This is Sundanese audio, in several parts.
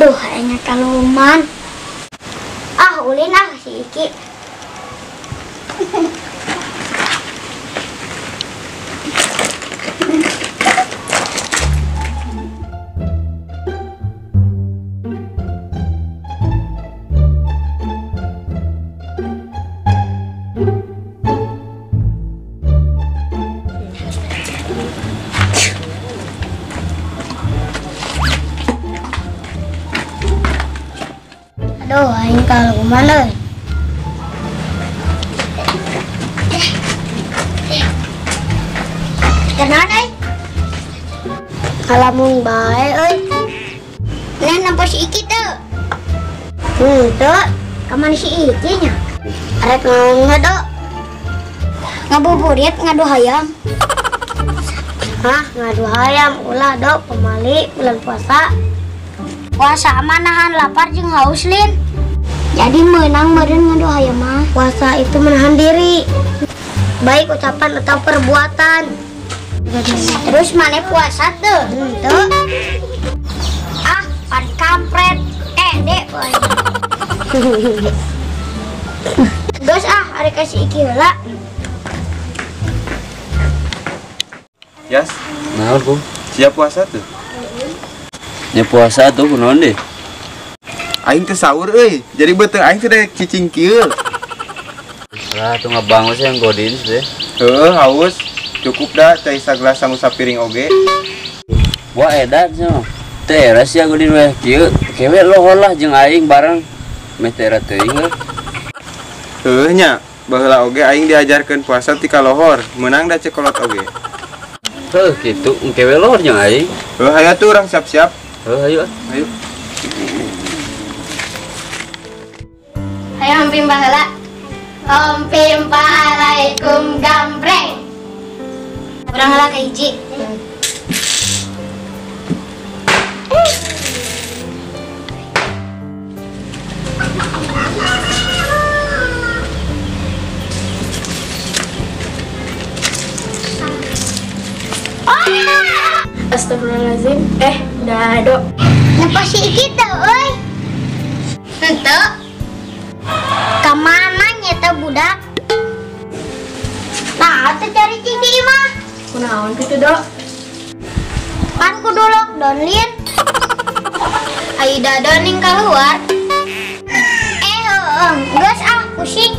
Aduh, kayaknya kaluman. Ah, ulin ah si Iki. Aduh, aing kaluman euy. Kenaon euy? Kalamun bae euy. Nah, nampak si Iki teu? Henteu, ka mana si Iki nya? Arek naon do? Ngabuburit ngadu hayam. Hah, ngadu hayam ulah do pamali bulan puasa. Puasa mah nahan lapar jeung haus lin. Jadi meunang meureun ngadu hayam mah. Puasa itu menahan diri, baik ucapan atau perbuatan. Terus mana puasa tuh? Henteu. Ah, pan kampret. Dek. Geus ah, arek ka si Iki heula. Yas, naon ku? Siap puasa tuh? Ya puasa tuh kunaon deh. Aing teh sahur euy. Jadi beuteung aing teh daek cicing kieu. Lah tuh ngabangun sih yang godin sih. Heuh, haus. Cukup dah cai sagelas sangu sapiring oge. Wah edan sih. Teh era sia godin weh kieu. Kewe lohor lah jeung aing bareng. Meh teh era teuing heuh. Heuh nya, baheula oge aing diajarkeun puasa ti kalohor, meunang da cekolot oge. Heuh kitu, engke we lohor jeung aing. Heuh hayu atuh urang siap-siap. Heuh hayu ah. Hayu. Hayu hampim baheula. Hampim alaikum gambreng. Urang heula ka hiji. Astagfirullahaladzim. Dado. Napa si Iki teu euy? Henteu. Ka mana nya teh budak? Nah, teu cari cing di imah. Kunaon kitu, Dok? Pan kudu lockdown lin. Ai Dado ning keluar. Heueuh, geus ah pusing.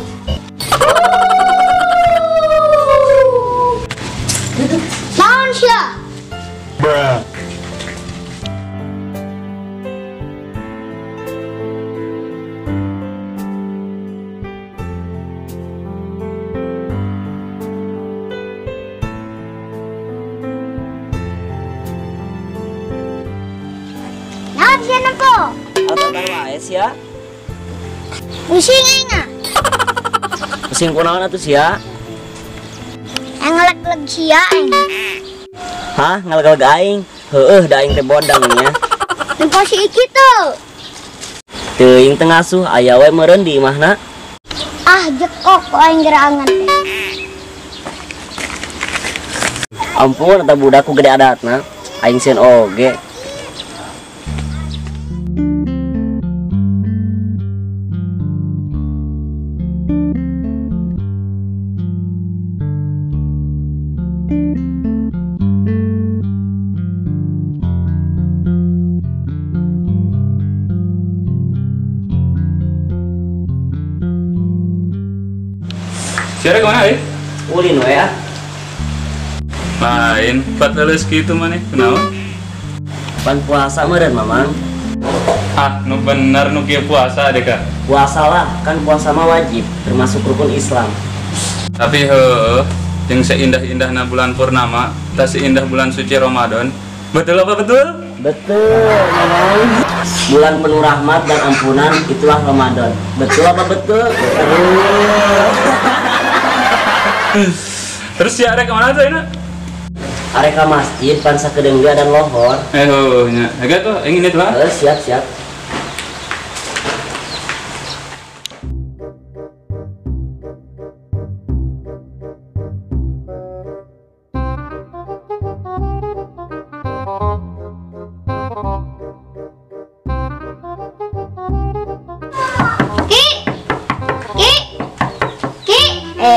Naon sia? Bruh. Naon sia nempo? Atuh wae sia. Pusing aing ah. Pusing kunaon atuh sia? Ngeleg-leg sia aing. Hah, ngeleg-leg aing? Heueuh, da aing teh bodang nya. Nempo si Iki teu. Teuing teu ngasuh, aya we meureun di imahna. Ah, jekok ku aing gerangan teh. Ampun, eta budak ku gede adatna. Aing sieun oge. Siapa kemana eh? Ulin we ah. Lain, pat leuleus kitu maneh, kunaon? Pan puasa meureun mamang. Ah, nu bener nu kieu puasa deh ka. Puasa lah, kan puasa mah wajib, termasuk rukun Islam. Tapi heueuh, jeung seindah-indahna bulan purnama, tah seindah bulan suci Ramadan. Betul apa betul? Betul, mamang. Bulan penuh rahmat dan ampunan, itulah Ramadan. Betul apa betul? Betul. Terus si arek kemana tuh ini? Arek ke masjid, pan sakedeung dan lohor. Oh nya. Agak tuh, ingin itu lah. Siap, siap.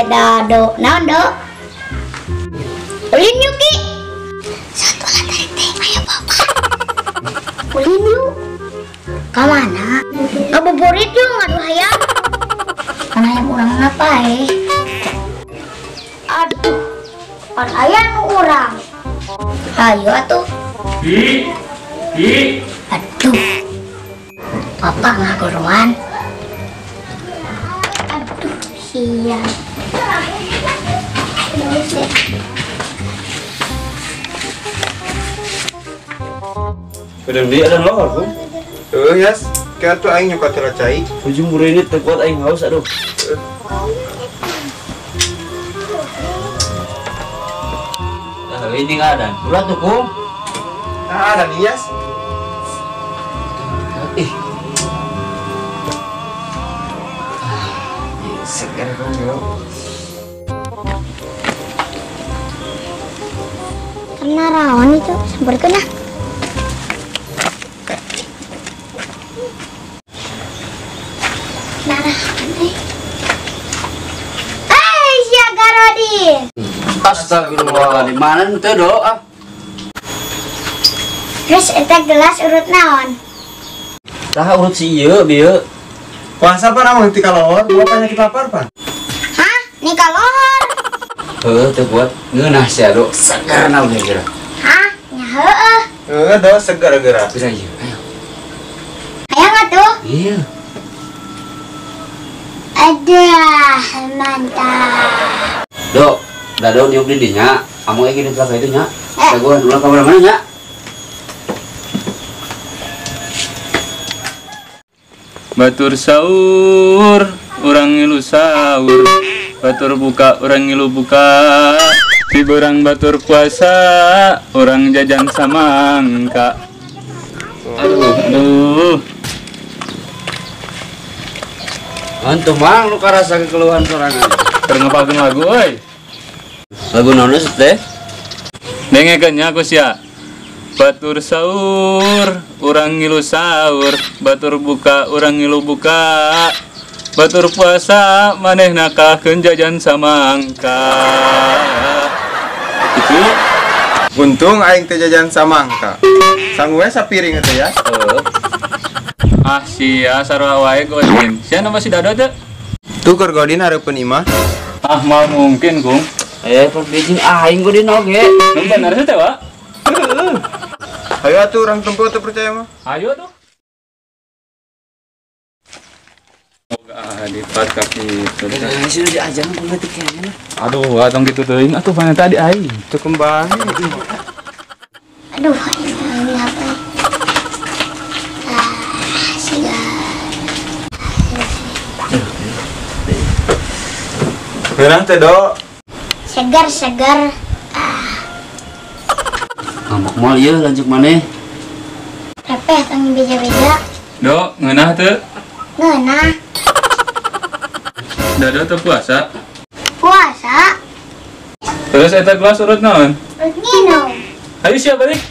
Dado. Naon, Do? Ulin yuk, Ki. Satu lah tarik teh, ayo bapak. Ulin yuk. Ke mana? Ngabuburit yuk, ngadu hayam. Kan hayam urang ngapa eh? Aduh, pan hayam urang. Ayo atuh. Ki, Ki. Aduh, bapak ngagoruan. Aduh, sial. Bedeng dia ada lohor, Bung. Yes. Kayak tuh aing nyokot heula cai. Ujung ini teu kuat aing haus aduh. Nah, ini nggak ada. Ulah tuh, Bung. Nah, ada nih, Yas. Ih. Segar dong, yo. Karena rawan itu samperkeun ah. Astagfirullah, di mana teh do ah? Terus eta gelas urut naon? Tah urut si ieu bieu. Puasa pan amang ti kalohor, gua penyakit lapar pan. Hah? Ni kalohor. Heuh, teu kuat ngeunah sia do, segar naon geura. Hah? Nya heueuh. Heueuh do segar geura. Geura ieu, ayo. Hayang atuh? Iya. Aduh, mantap. Do, dado diuk di dinya, amoy gini telah itu nya. Jagoan ulah ka mana nya? Batur sahur, urang ngilu sahur. Batur buka, urang ngilu buka. Si berang batur puasa, urang jajan samangka. Aduh, aduh. Antum mang nu karasa kekeluhan sorangan. Keur ngapalkeun lagu euy. Lagu naon teh? Dengekeun nya ku sia. Batur sahur, urang ngilu sahur. Batur buka, urang ngilu buka. Batur puasa, manehna kahkeun jajan samangka. Itu untung aing teh jajan samangka. Sangu we sapiring teh ya. Heeh. Ah sia sarua wae godin. Sia nama si Dado teh? Tuh keur godin hareupeun imah. Ah mau mungkin, Gung. Perbijing aing godin oge. Nu bener teh, Wak? Heeh. Ayo atuh urang tempo teu percaya mah. Ayo tuh. Moga dipat kaki itu. Sudah diajar pengerti kayaknya. Aduh, atong gitu teuing atuh mana tadi aing. Teu kembang. Aduh, ini apa? Ngeunah teh, Do. Segar, segar. Ngambek moal ieu lanjut maneh. Repeh tong beja-beja. Do, ngeunah teu? Ngeunah. Dado teu puasa? Puasa. Terus eta gelas urut naon? Urut nginum. Ayo siap balik.